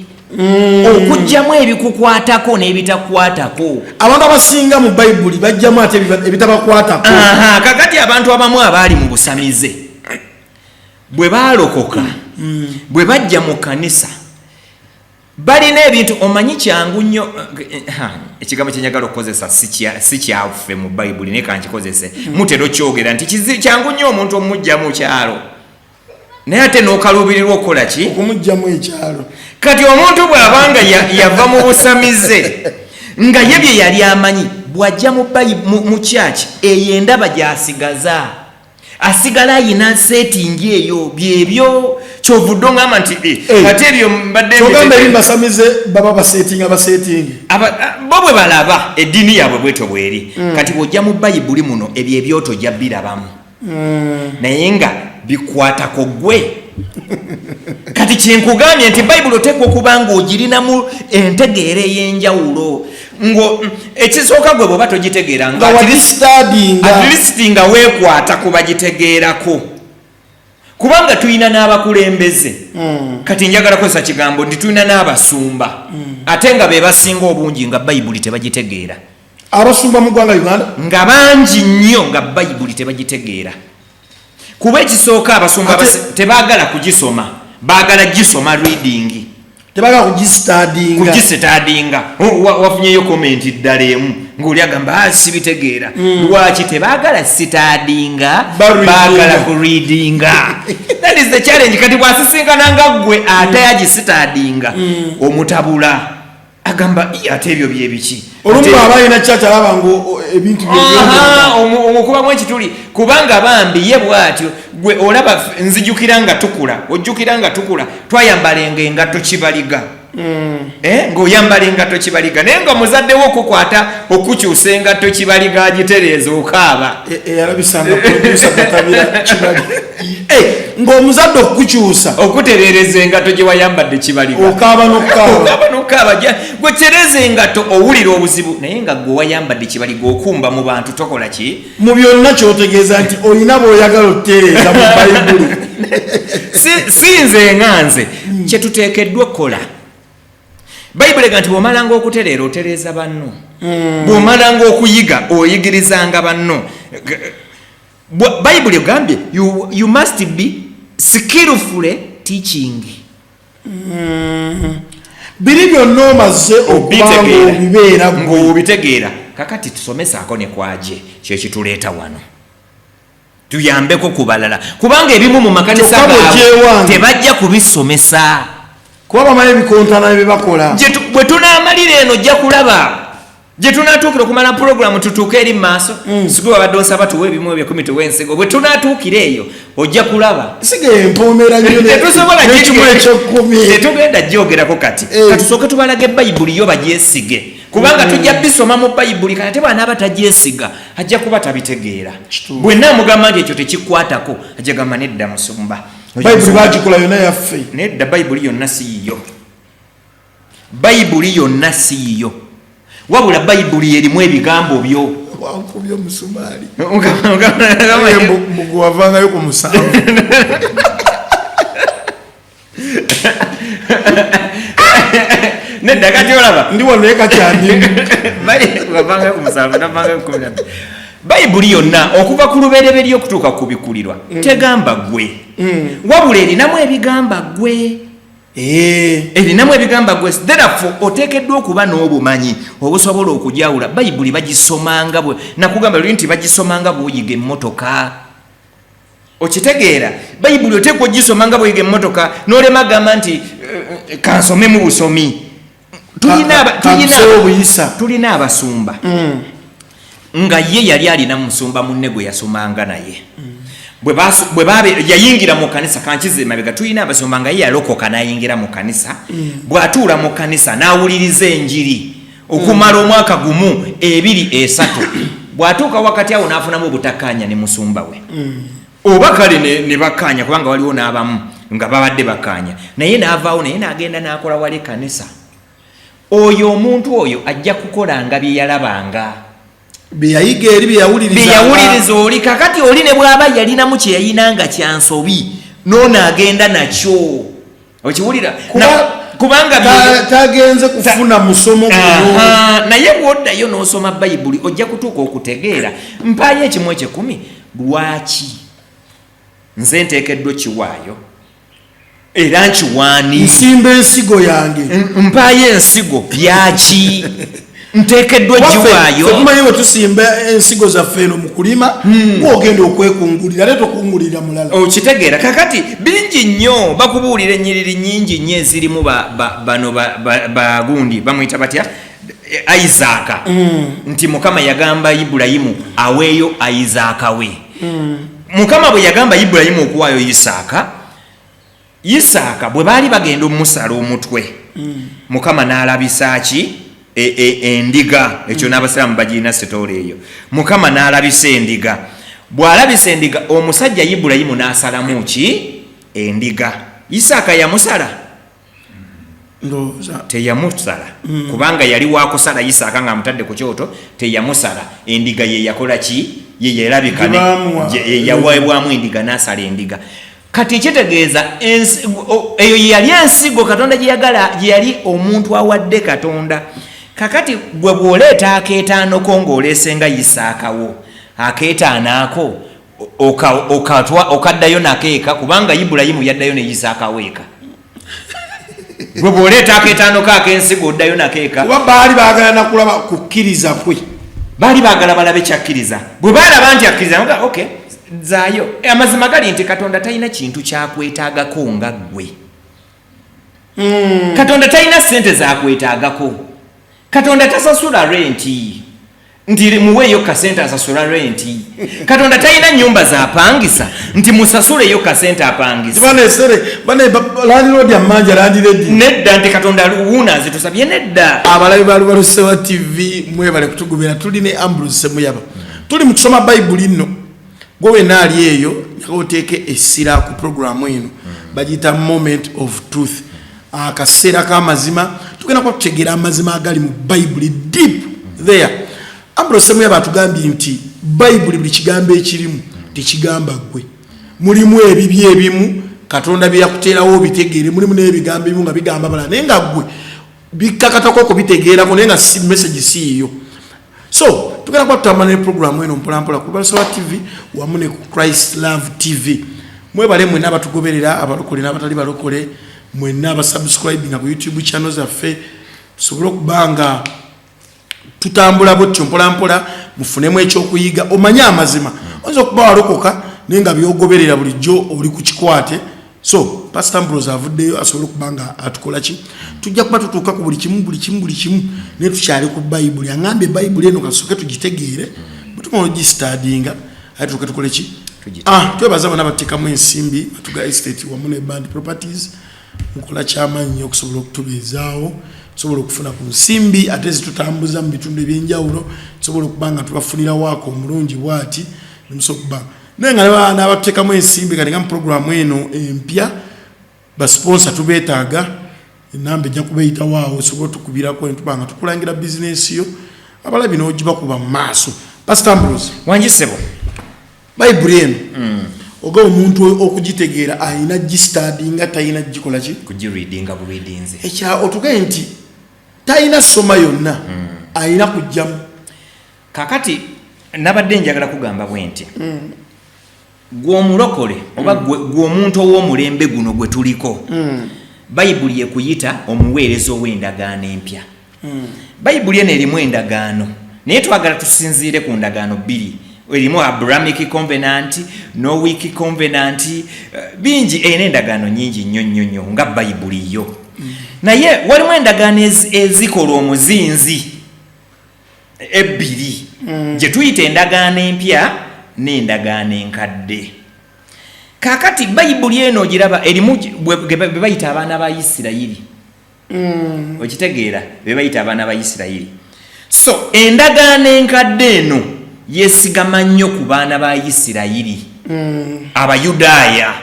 okugyamu ebikukwatako n'ebitakwatako. Abantu abasinga mu Bayibuli bajjamu ate ebitabakwatako. Kakati abantu abamu abaali mu busamize bwe baalokoka, bwe bajja mu kanisa, balina ebintu omanyi kyangu nnyo. Ekigambo kyenjagala okukozesa si kyaffe mu Bayibuli, naye kankikozese. Mutera okyogera nti kyangu nnyo omuntu omujja mu kyalo, naye ate n'okaluubirirwa okukola ki? Okumugjamu ekyalo. Kati omuntu bw'abanga yava mu busamize nga ye bye yali amanyi, bw'ajja mu kyaki eyo endaba gy'asigaza, asigala ayina setting eyo byebyo. Kyovudde ongamba nti ate ebyo mbadde Kyogamba eri basamize baba basetinga basetingi. Bo bwe balaba eddiini yaabwe bwetyo bweri. Kati bw'ojja mu Bayibuli muno, ebyo ebyoto ojja birabamu, naye nga bikwatako gwe. Kati kyenkugambye nti Bayibuli oteekwa okuba ng'ogirinamu entegeera ey'enjawulo, ngo ekisooka gwe bw'oba togitegeera, nga wagistudyinga, at least nga weekwata ku bagitegeerako, kubanga tulina n'abakulembeze. Kati njagala kozesa kigambo nti tulina n'abasumba, ate nga be basinga obungi nga Bayibuli tebagitegeera. Abasumba mu ggwanga Uganda? Nga bangi nnyo nga Bayibuli tebagitegeera, kuba ekisooka abasumba tebaagala kugisoma, baagala gisoma reading. Tebagala kugistudyinga. Kugistudyinga. Wafunyeyo comment ddala emu ng'oli agamba, "Ah, sibitegeera." Lwaki tebaagala studyinga? Bareadinga. Baagala kureadinga. That is the challenge. Kati bwasisinkana nga ggwe ate agistudyinga, omutabula, agamba, "Ii, ate ebyo byebiki?" Olumu aba alina kyakyalaba nga ebintu Omukubamu ekituli, kubanga bambi ye bw'atyo. Gwe olaba nzijukira nga tukula, ojjukira nga tukula twayambalenga engatto kibaliga. Ng'oyambala engatto kibaliga, naye nga muzadde wo okukwata okukyusa engatto kibaliga agitereeza, okaaba. Eyalabisanga producer Katabira Kibali. Ng'omuzadde okukukyusa, okutereereza engatto gye wayambadde kibaliga, okaaba n'okukaaba. Okaaba n'okukaaba. Gwe tereza engatto, owulira obuzibu, naye nga gwe wayambadde kibaliga okumba mu bantu tokola ki? Mu byonna kyotegeeza nti olina bw'oyagala otutereeza mu Bayibuli. Si nze nga nze kyetuteekeddwa okukola. Bayibuli ega nti bw'omalanga okutereera, otereeza banno, bw'omalanga okuyiga, oyigirizanga banno. Bayibuli egambye you must be skillfully teaching. Biri byonna omaze okuba Obitegeera. ng'obibeera gwe. Ng'obitegeera. Kakati tusomesaako ne kwaje kyekituleeta wano, tuyambeko ku balala, kubanga ebimu mu makanisa Kyokka gaabwe bw'ogyewange. tebajja kubisomesa. Kuba bamanyi ebikontana bye bakola. Bwe tunaamalira eno, ojja kulaba gye tunaatuukira okumala puroguramu, tutuuke eri mu maaso. Sigwe wabadde onsaba tuwe ebimu ebyekumi, tuwe ensigo. Bwe tunaatuukira eyo ojja kulaba. Siga empoomera nnyo Tetusobola n'ekimu ekyekumi. Tetugenda gyogerako kati. Katusooke tubalage Bayibuli yo bagyesige, kubanga tujja bisoma mu Bayibuli. Kati ate bw'anaaba tagyesiga, ajja kuba tabitegeera. Bwe naamugamba nti ekyo tekikwatako, ajja gamba, "Nedda musumba." Bayibuli bagikola yonna yaffe. Nedda, Bayibuli yonna si yiyo. Bayibuli yonna si yiyo, wabula Bayibuli erimu ebigambo byo. Wankubye omusumaali. Mbugu wavangayo ku 7. Nedda, kati olaba Ndi wano naye kakyandi. Wavangayo ku 7, navangayo ku 12. Bayibuli yonna okuva ku Lubereberye okutuuka ku Bikulirwa tegamba gwe, wabula erinamu ebigamba gwe. Erinamu ebigamba gwe. Therefore oteekeddwa okuba n'obumanyi obusobola okujawula. Bayibuli bagisomanga bwe nakugamba luli nti bagisomanga bw'oyiga emmotoka. Okitegeera? Bayibuli oteekwa ogisoma nga bw'oyiga emmotoka, n'olema gamba nti, "Kansomemu busomi." Kansewo obuyisa. Tulina abasumba nga ye yali alina musumba munne gwe yasomanga naye. Bwe yayingira mu kanisa, kankize emabega, tulina abasumba nga ye yalokoka n'ayingira mu kanisa. Bw'atuula mu kanisa n'awuliriza enjiri okumala omwaka 1, 2, 3, bw'atuuka wakati awo n'afunamu obutakkaanya ne musumba we, oba kale ne bakkaanya, kubanga waliwo n'abamu nga babadde bakkaanya naye, n'avaawo naye n'agenda n'akola wali kanisa. Oyo omuntu oyo ajja kukolanga bye yalabanga, byeyayiga eri, byeyawuliriza oli. Kakati oli ne bw'aba yalinamu kye yayina nga kyansobi, noono agenda nakyo, okiwulira? Kubanga tagenze kufuna musomo guno. Naye bw'oddayo n'osoma Bayibuli, ojja kutuuka okutegeera, mpaayo ekimu ekyekumi, lwaki nze nteekeddwa kiwaayo era nkiwaani? Nsimba ensigo yange. Mpaayo ensigo yaki nteekeddwa giwaayo? Tumanyi bwe tusimba ensigo zaffe eno mu kulima, gwogenda okwekungulira, ate tokungulira mulala. Okitegeera? Kakati bingi nnyo bakubuulira, ennyiriri nnyingi nnyo ezirimu bano bagundi bamuyita batya, Isaaka, nti Mukama yagamba Ibulayimu aweeyo Isaaka we. Mukama bwe yagamba Ibulayimu okuwaayo Isaaka, Isaaka bwe baali bagenda omusala omutwe, Mukama n'alabisa ki? Endiga. Ekyo n'abasiraamu bagirina story eyo. Mukama n'alabisa endiga. Bw'alabisa endiga, omusajja Ibulayimu n'asalamu ki? Endiga. Isaaka yamusala? Teyamusala, kubanga yali wakusala Isaaka ng'amutadde ku kyoto. Teyamusala. Endiga ye yakola ki? Ye yalabika, yaweebwamu endiga, n'asala endiga. Kati kitegeeza eyo yali ensigo Katonda gyeyagala, gyeyali omuntu awadde Katonda. Kakati gwe bw'oleeta akeetaano ko ng'oleese nga Isaakawo, akeetaano ako okaddayo nako eka, kubanga Ibulayimu yaddayo ne Isaaka weeka. Gwe bw'oleeta akeetaano ko ak'ensigo, oddayo nako eka. Kuba baali baagala nakulaba kukkiriza kwe. Baali baagala balabe kyakkiriza. Bwe baalaba nti akkiriza, ok, zaayo. Amazima gali nti Katonda talina kintu kyakwetaagako nga ggwe. Katonda talina sente zakwetaagako. Katonda tasasula renti nti muweeyo kasente asasula renti. Katonda talina nyumba zapangisa nti musasuleyo kasente apangisa. Landlord amanja landlady. Nedda, nti Katonda wuuna azitusabye, nedda. Abalabi ba Lubalusewa TV, mwebale kutugumira. Tuli ne Ambrose Semuyaba, tuli mu kusoma Bayibuli nno. Gwe wenna ali eyo, njagala oteeke essira ku puroguramu eno, bagiyita Moment of Truth, akaseera k'amazima. Tugenda kuba tutegeera amazima agali mu Bayibuli deep there. Ambrose Semuyaba atugambye nti Bayibuli buli kigambo ekirimu tekigamba ggwe. Mulimu ebibi ebimu Katonda bye yakuteerawo obitegeere, mulimu n'ebigambo ebimu nga bigamba balala, naye nga ggwe bikkakatako okubitegeerako, naye nga si message si yiyo. So tugenda kuba tutambula ne programu eno mpolampola ku Lubalusewa TV wamu ne ku Christ Love TV. Mwebale mwenna abatugoberera, abalokole n'abatali balokole, mwenna abasubscribinga ku YouTube channel zaffe, tusobole okuba nga tutambula bwetyo mpolampola, mufunemu ekyokuyiga, omanye amazima. Oyinza okuba walokoka naye nga byogoberera bulijjo oli ku kikwate. So Pastor Ambrose avuddeyo asobole okuba nga atukola ki? Tujja kuba tutuuka ku buli kimu, buli kimu, buli kimu, naye tukyali ku Bayibuli. Aŋambye Bayibuli eno kasooke tugitegeere, bwe tumala ogistadinga ate tuke tukole ki? Ah, twebaza bonna bateekamu ensimbi, Batuga Estate wamu ne Band Properties. Mukola kyamaanyi nnyo okusobola okutubeezaawo, tusobola okufuna ku nsimbi ate zitutambuza mu bitundu ebyenjawulo, tusobola okuba nga tubafunira waaka omulungi bwati nemusobola okuba naye nga n'abatuteekamu ensimbi. Kati nga mu puroguramu eno empya, basponsa tubeetaaga. Enamba ejja kubeeyitawo awo, osobola otukubirako netuba nga tukulangira bizinensi yo, abalabi n'ogibakuba mu maaso. Pastor Ambrose. Wangi ssebo. Bayibuli eno, oga omuntu okugitegeera alina gistadinga, talina gikola ki? Kugireadinga bureadinzi. Ekya otugaye nti talina soma yonna, alina kujjamu. Kakati nabadde njagala kugamba bwe nti, gwe omulokole oba gwe omuntu ow'omulembe guno gwe tuliko, Bayibuli ekuyita omuweereza ow'endagaano empya. Bayibuli eno erimu endagaano, naye twagala tusinziire ku ndagaano bbiri. Erimu Abrahamic Covenant, Noahic Covenant, bingi, erina endagaano nyingi nnyo nnyo nnyo nga Bayibuli yo. Naye walimu endagaano ezikola omuzinzi ebbiri gye tuyita endagaano empya n'endagaano enkadde. Kaakati Bayibuli eno ogiraba erimu be bayita abaana ba Isirayiri. Okitegeera? Be bayita abaana ba Isirayiri. So endagaano enkadde eno yeesigama nnyo ku baana ba Isirayiri, Abayudaaya,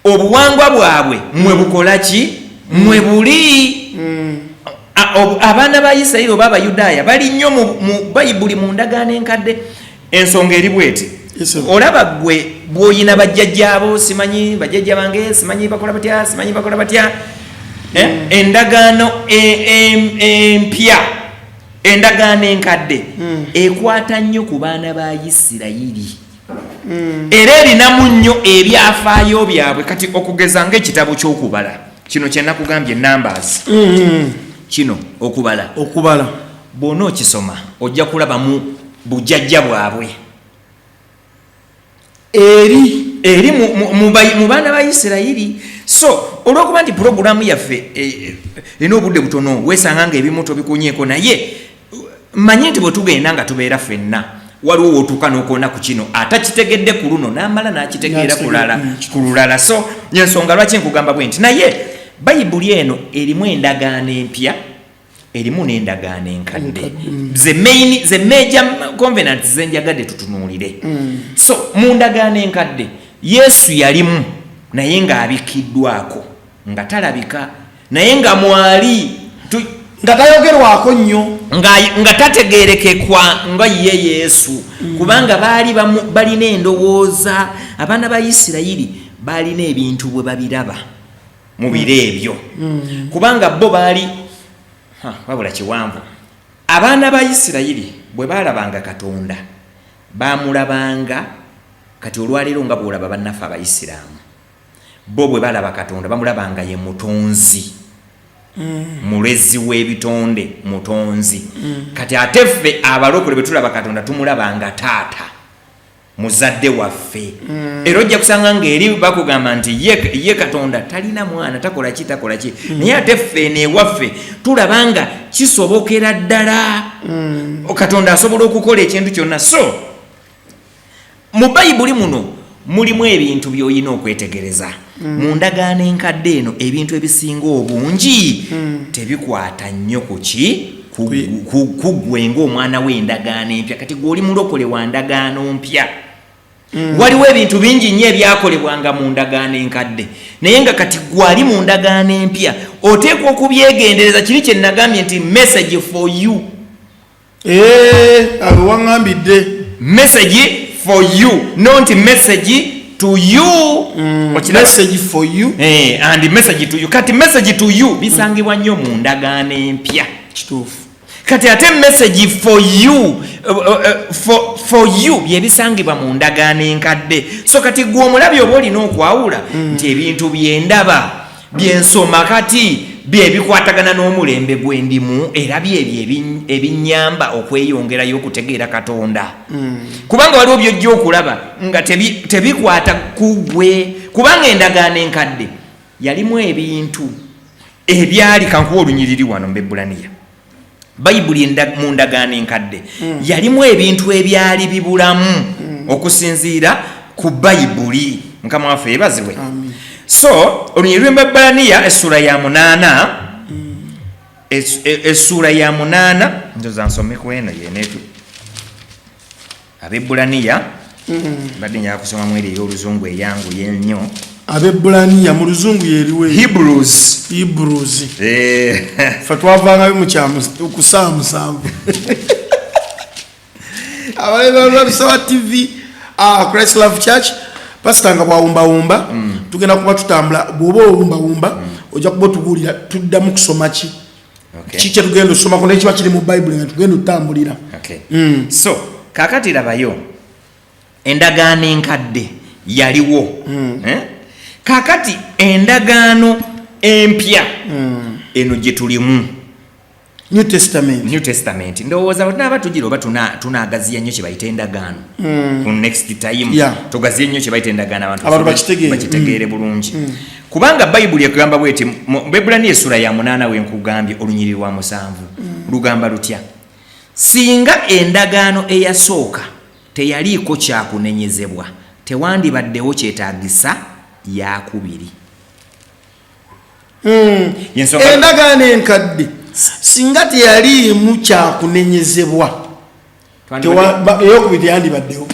obuwangwa bwabwe mwe bukola ki? Mwe buli. Abaana ba Isirayiri oba Abayudaaya bali nnyo mu Bayibuli, mu ndagaano enkadde. Ensonga eri bweti. Yes, sir. Olaba gwe bw'oyina bajjajjaabo, simanyi bajjajja bange, simanyi bakola batya, simanyi bakola batya. Endagaano empya, endagaano enkadde ekwata nnyo ku baana ba Isirayiri era erinamu nnyo ebyafaayo byabwe. Kati okugeza ng'ekitabo ky'Okubala kino kye nakugambye, Numbers, kino Okubala. Okubala. Bw'ona okisoma ojja kulabamu bujjajja bwabwe. Eri eri mu baana ba Isirayiri. So olwokuba nti puroguramu yaffe erina obudde butono, weesanga nga ebimu tobikunyeeko, naye manye nti bwe tugenda nga tubeera ffenna, waliwo wotuuka n'okoona ku kino atakitegedde ku luno n'amala n'akitegeera kulala ku lulala. So yensonga lwaki nkugamba bwe nti, naye Bayibuli eno erimu endagaano empya, erimu n'endagaano enkadde, ze main, ze major covenants zenjagadde tutunuulire. So mu ndagaano enkadde Yesu yalimu, naye ng'abikiddwako, nga talabika, naye nga mwali nga tayogerwako nnyo. Nga tategerekekwa nga ye Yesu, kubanga baali balina endowooza. Abaana ba Isirayiri balina ebintu bwe babiraba mu biro ebyo, kubanga bo baali wabula kiwanvu. Abaana ba Isirayiri bwe baalabanga Katonda, bamulabanga kati olwaleero nga bwolaba bannaffe Abayisiraamu, bo bwe balaba Katonda bamulabanga ye mutonzi, mulezi w'ebitonde, mutonzi. Kati ate ffe abalokole bwe tulaba Katonda, tumulabanga taata, muzadde waffe. Era ojja kusanga ng'eri bakugamba nti ye Katonda talina mwana, takola ki, takola ki, naye ate ffe eno ewaffe tulaba nga kisobokera ddala, Katonda asobola okukola ekintu kyonna. So mu Bayibuli muno mulimu ebintu by'olina okwetegereza. Mu ndagaano enkadde eno ebintu ebisinga obungi tebikwata nnyo ku ki ku ggwe ng'omwana w'endagaano empya. Kati gwe oli mulokole wa ndagaano mpya. Waliwo ebintu bingi nnyo ebyakolebwanga mu ndagaano enkadde, naye nga kati gwali mu ndagaano empya oteekwa okubyegendereza. Kiri kye nagambye nti message for you. Abo waŋŋambidde. Message for you, not message to you. Okiraba? Message for you. And message to you. Kati message to you bisangibwa nnyo mu ndagaano empya. Kituufu. Kati ate message for you, for you byebisangibwa mu ndagaano enkadde. So kati gwe omulabi oba olina okwawula nti ebintu byendaba, byensoma kati byebikwatagana n'omulembe gwendimu, era byebyo ebinnyamba okweyongerayo okutegeera Katonda, kubanga waliwo byojja okulaba nga tebikwata ku gwe, kubanga endagaano enkadde yalimu ebintu ebyali. Kankuwa olunyiriri wano mu Bebbulaniya. Bayibuli mu ndagaano enkadde yalimu ebintu ebyali bibulamu okusinziira ku Bayibuli. Mukama waffe yebazibwe. Amen. So olunyiriri lw'Embebbulaniya essuula ya 8, essuula ya 8, njoza nsome ku eno yeneetu, Abebbulaniya. Mbadde njagala kusomamu eri ey'oluzungu eyanguye ennyo. Abebbulaniya mu luzungu yeriwe? Hebrews. Hebrews. Fe twavangayo ku ssaawa 7. Abalala TV, Christ Love Church, pasita nga bwawumbawumba, tugenda kuba tutambula. Bw'oba owumbawumba ojja kuba otubuulira tuddamu kusoma ki, ki kyetugenda osomako, naye kiba kiri mu Bayibuli nga tugenda otutambulira. Okay. So kakati labayo endagaano enkadde yaliwo. Eh? Kakati endagaano empya eno gye tulimu, New Testament. New Testament, ndowooza bwe tunaaba tugira oba tunaagaziya nnyo kye bayita endagaano ku next time, tugaziye nnyo kye bayita endagaano, abantu Abantu bakitegeere. Bakitegeere bulungi, kubanga Bayibuli ekugamba bweti mu Bebulani essula ya 8 wenkugambye, olunyiriri lwa 7, lugamba lutya? Singa endagaano eyasooka teyaliiko kyakunenyezebwa, tewandibaddewo kyetaagisa yakubiri. Endagaano enkadde singa teyaliimu kyakunenyezebwa, eyokubiri teyandibaddewo,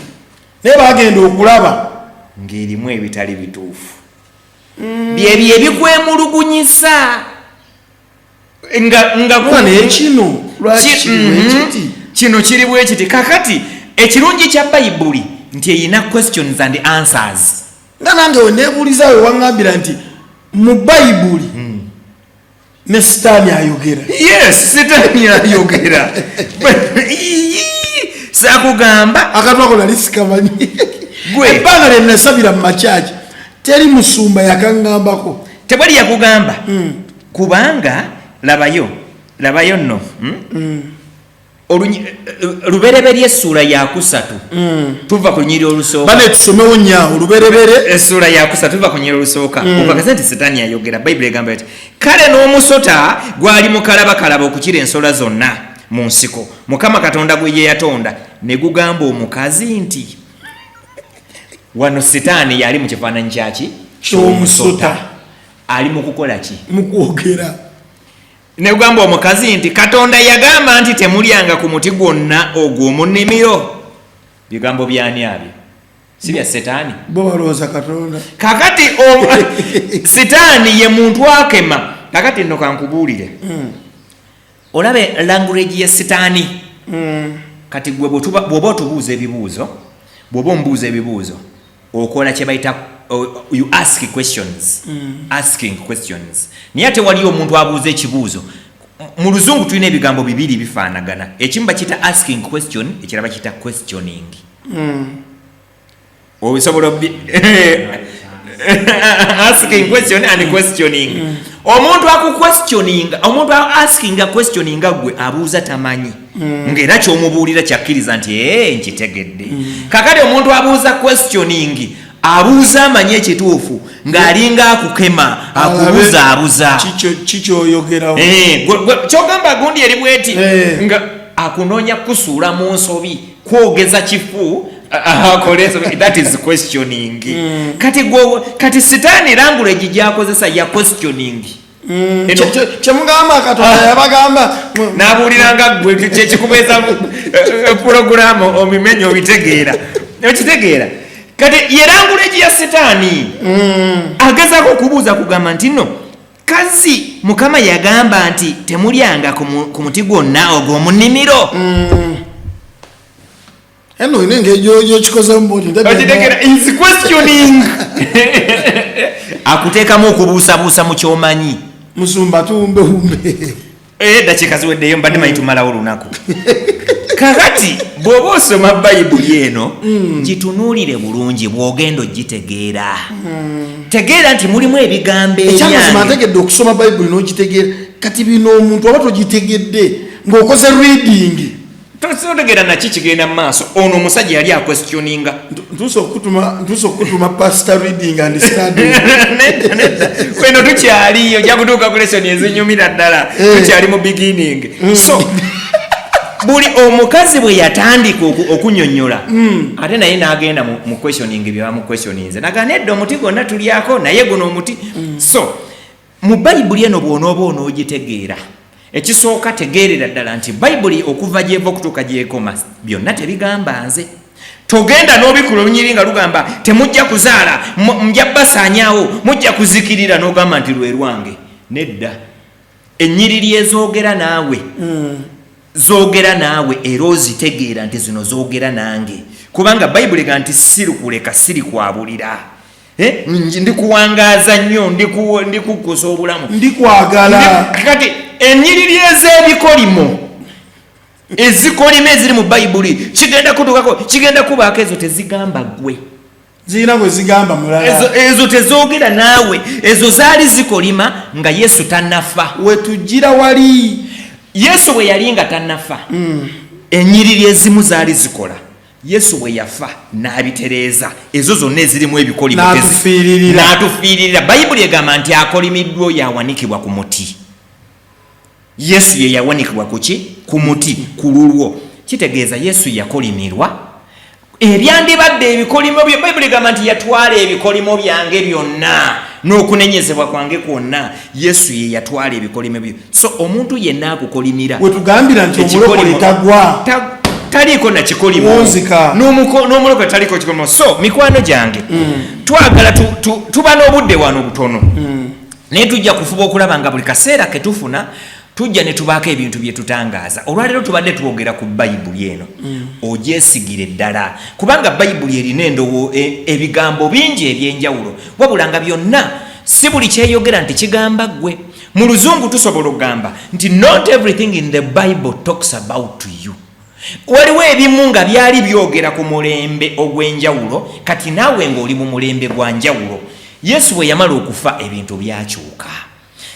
naye bagenda okulaba ng'erimu ebitali bituufu, byebyo ebikwemulugunyisa. Nga Naye kino lwaki kiri bwe kiti? Kino kiri bwe kiti. Kakati ekirungi kya Bayibuli nti eyina questions and answers. Nga nange weneebuuliza, we waŋŋambira nti mu Bayibuli ne Sitaani ayogera. Yes, Sitaani ayogera. Sakugamba. Akantu ako nali sikamanyi. Gwe. Ebbanga lye nasabira mu makyaki, teri musumba yakaŋŋambako. Tewali yakugamba. Kubanga labayo, labayo nno, Lubereberye essuula yakusatu, tuva ku lunyiriri olusooka. Bane, tusomewo nnyawo Oluberebere. Essuula yakusatu, tuva ku lunyiriri olusooka, okakasa nti Sitaani yayogera. Bayibuli egamba ati, "Kale n'omusota gwali mukalabakalaba okukira ensolo zonna mu nsiko Mukama Katonda gwe ye yatonda, ne gugamba omukazi nti." Wano Sitaani yali mu kifaananyi kyaki? Ky'omusota. Ali mu kukola ki? Mu kwogera. Ne gugamba omukazi nti, "Katonda yagamba nti temulyanga ku muti gwonna ogw'omu nnimiro?" Bigambo byani abyo? Si bya Setaani? Bo balowooza Katonda. Kakati Sitaani ye muntu akema. Kakati nno kankubuulire, olabe language ya Sitaani. Kati gwe bw'oba otubuuza ebibuuzo, bw'oba omubuuza ebibuuzo, okola kye bayita you ask questions, asking questions. Naye ate waliyo omuntu abuuza ekibuuzo. Mu Luzungu tulina ebigambo bibiri bifaanagana. Ekimu bakiyita asking question, ekirala bakiyita questioning. Osobola asking question and questioning. Omuntu akuquestioning, omuntu asking a questioning, gwe abuuza tamanyi, ng'era kyomubuulira kyakkiriza nti, "Ee, nkitegedde." Kakati omuntu abuuza questioning abuuza amanyi ekituufu, ng'alinga akukema, akubuzaabuza. Kikyoyogerawo. Eh, kyogamba gundi eri bweti, nga akunoonya kusuula mu nsobi, kwogeza kifu, akole ensobi. That is questioning. Kati gwe, kati Sitaani language gyakozesa ya questioning. Kyemugamba Katonda yabagamba. N'abuuliranga gwe kyekikubeeza puroguramu obimenye, obitegeera, okitegeera. Kati ye language ya Sitaani. Agezaako okubuuza, kugamba nti nno kazi Mukama yagamba nti temulyanga ku muti gwonna ogw'omu nnimiro? Eno olina engeri gyokikozemu bwoti. Okitegeera? Is questioning, akuteekamu okubuusabuusa mu kyomanyi. Musumba, tuwumbewumbe. Eddakiika ziweddeyo, mbadde manyi tumalawo olunaku. Kakati bw'oba osoma Bayibuli eno, gitunuulire bulungi. Bw'ogenda ogitegeera, tegeera nti mulimu ebigambo Ekyamazima, ebyange. ntegedde okusoma Bayibuli n'ogitegeera. Kati bino omuntu oba togitegedde ng'okoze reading, Totegeera naki kigenda mu maaso. Ono omusajja yali aquestioninga. Ntuuse okutuma pastor reading and studying. Nedda, nedda, weno tukyali, ojja kutuuka ku lesson ezinyumira ddala. Tukyali mu beginning. So buli omukazi bwe yatandika okunyonnyola, ate naye n'agenda mu questioning bye bamuquestioninze, naga, "Nedda, omuti gwonna tulyako, naye guno omuti." So mu Bayibuli eno bw'onooba onoogitegeera, ekisooka tegeerera ddala nti Bayibuli okuva gyeva okutuuka gyekoma byonna tebigamba nze. Togenda n'obikula olunyiri nga lugamba temujja kuzaala, nja basaanyaawo, mujja kuzikirira, n'ogamba nti lwe lwange. Nedda, ennyiriri ezoogera naawe zoogera naawe, era ozitegeera nti zino zoogera nange, kubanga Bayibuli ega nti sirikuleka, sirikwabulira. Eh, ndikuwangaaza nnyo, ndikukkusa obulamu. Ndikwagala. Kati ennyiriri ez'ebikolimo, ezikolimo eziri mu Bayibuli, kigenda kutukako, kigenda kubaako, ezo tezigamba ggwe. Zirina gwe zigamba mulala. Ezo tezoogera naawe. Ezo zaali zikolima nga Yesu tannafa. Wetugira wali. Yesu bwe yali nga tannafa, ennyiriri ezimu zaali zikola. Yesu bwe yafa n'abitereeza ezo zonna ezirimu ebikolimo. N'atufiiririra. N'atufiiririra. Bayibuli egamba nti akolimiddwa oyo awanikibwa ku muti. Yesu ye yawanikibwa ku ki? Ku muti ku lulwo. Kitegeeza Yesu yakolimirwa ebyandibadde ebikolimo bye. Bayibuli egamba nti yatwala ebikolimo byange byonna n'okunenyezebwa kwange kwonna. Yesu ye yatwala ebikolimo byo. So omuntu yenna akukolimira, Wetugambira nti omulokole tagwa. Taliiko nakikolimo. Wunzika. N'omulokole taliiko kikolimo. So mikwano gyange, twagala tuba n'obudde wano butono, naye tujja kufuba okulaba nga buli kaseera ketufuna. Tujja ne tubaako ebintu bye tutangaaza. Olwaleero tubadde twogera ku Bayibuli eno. Ogyesigire ddala, kubanga Bayibuli erina ebigambo bingi ebyenjawulo, wabula nga byonna si buli kyeyogera nti kigamba ggwe. Mu Luzungu tusobola okugamba nti not everything in the Bible talks about you. Waliwo ebimu nga byali byogera ku mulembe ogw'enjawulo, kati naawe ng'oli mu mulembe gwa njawulo. Yesu bwe yamala okufa, ebintu byakyuka,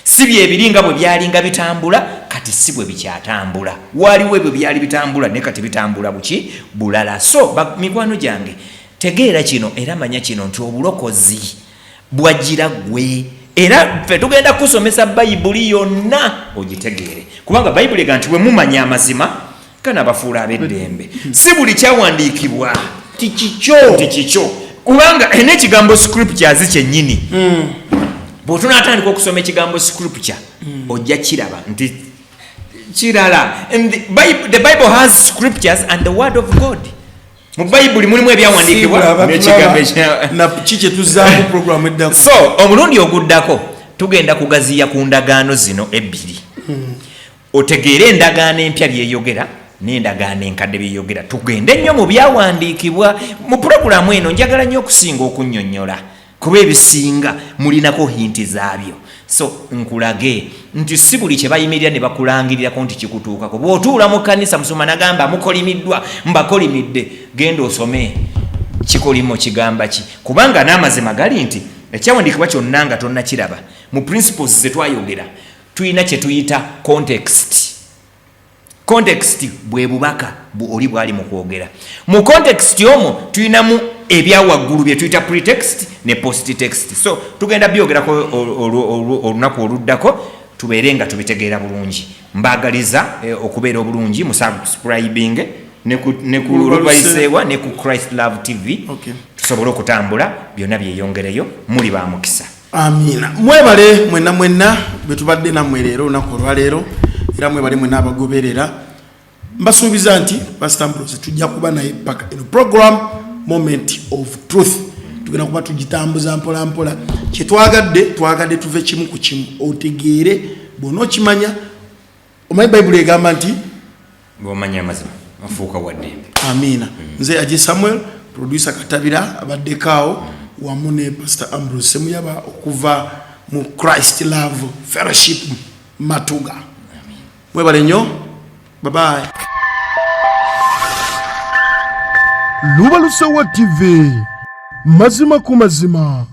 si byebiri nga bwe byalinga bitambula, kati si bwe bikyatambula. Waliwo ebyo byali bitambula, naye kati bitambula buki bulala. So mikwano gyange, tegeera kino era manya kino nti obulokozi bwajjira ggwe, era ffe tugenda kusomesa Bayibuli yonna ogitegeere, kubanga Bayibuli ega nti bwe mumanya amazima ganabafuula ab'eddembe. Si buli kyawandiikibwa ti kikyo, nti kikyo, kubanga n'ekigambo scriptures kyennyini, bw'otunaatandika okusoma ekigambo scripture, ojja kiraba nti kirala. And the Bible has scriptures and the word of God. Mu Bayibuli mulimu ebyawandiikibwa n'ekigambo na ki kyetuzaamu program eddako. So omulundi oguddako tugenda kugaziya ku ndagaano zino ebbiri, otegeere endagaano empya byeyogera n'endagaano enkadde byeyogera. Tugende nnyo mu byawandiikibwa. Mu pulogulaamu eno njagala nnyo okusinga okunnyonnyola, kuba ebisinga mulinako hint zaabyo. So nkulage nti si buli kye bayimirira ne bakulangirirako nti kikutuukako. Bw'otuula mu kkanisa, musoma nagamba mukolimiddwa, mbakolimidde, genda osome kikolimo kigamba ki, kubanga n'amazima gali nti ekyawandiikibwa kyonna nga tonnakiraba mu principles ze twayogera, tulina kye tuyita context. Context bwe bubaka oli bwali mu kwogera. Mu context omwo tulinamu ebyawaggulu bye tuyita pretext ne post text. So tugenda byogerako olunaku oluddako, tubeere nga tubitegeera bulungi. Mbaagaliza okubeera obulungi. Musubscribing ne ku Lubayiseewa ne ku Christ Love TV, tusobole okutambula byonna byeyongereyo. Muli ba mukisa. Amiina. Mwebale mwenna mwenna bwe tubadde nammwe leero, olunaku olwaleero, era mwebale mwenna abagoberera. Mbasuubiza nti Pastor Ambrose tujja kuba naye paka eno program Moment of Truth tugenda kuba tugitambuza mpola mpola. Kyetwagadde, twagadde tuve kimu ku kimu, otegeere. Bw'onookimanya, omanyi Bayibuli egamba nti bwomanya amazima ofuuka wa ddembe. Amiina. Nze Aje Samuel, producer Katabira abaddeko awo wamu ne Pastor Ambrose Semuyaba okuva mu Christ Love Fellowship Matuga. Mwebale nnyo, babayi. Lubalusewa TV, mazima ku mazima.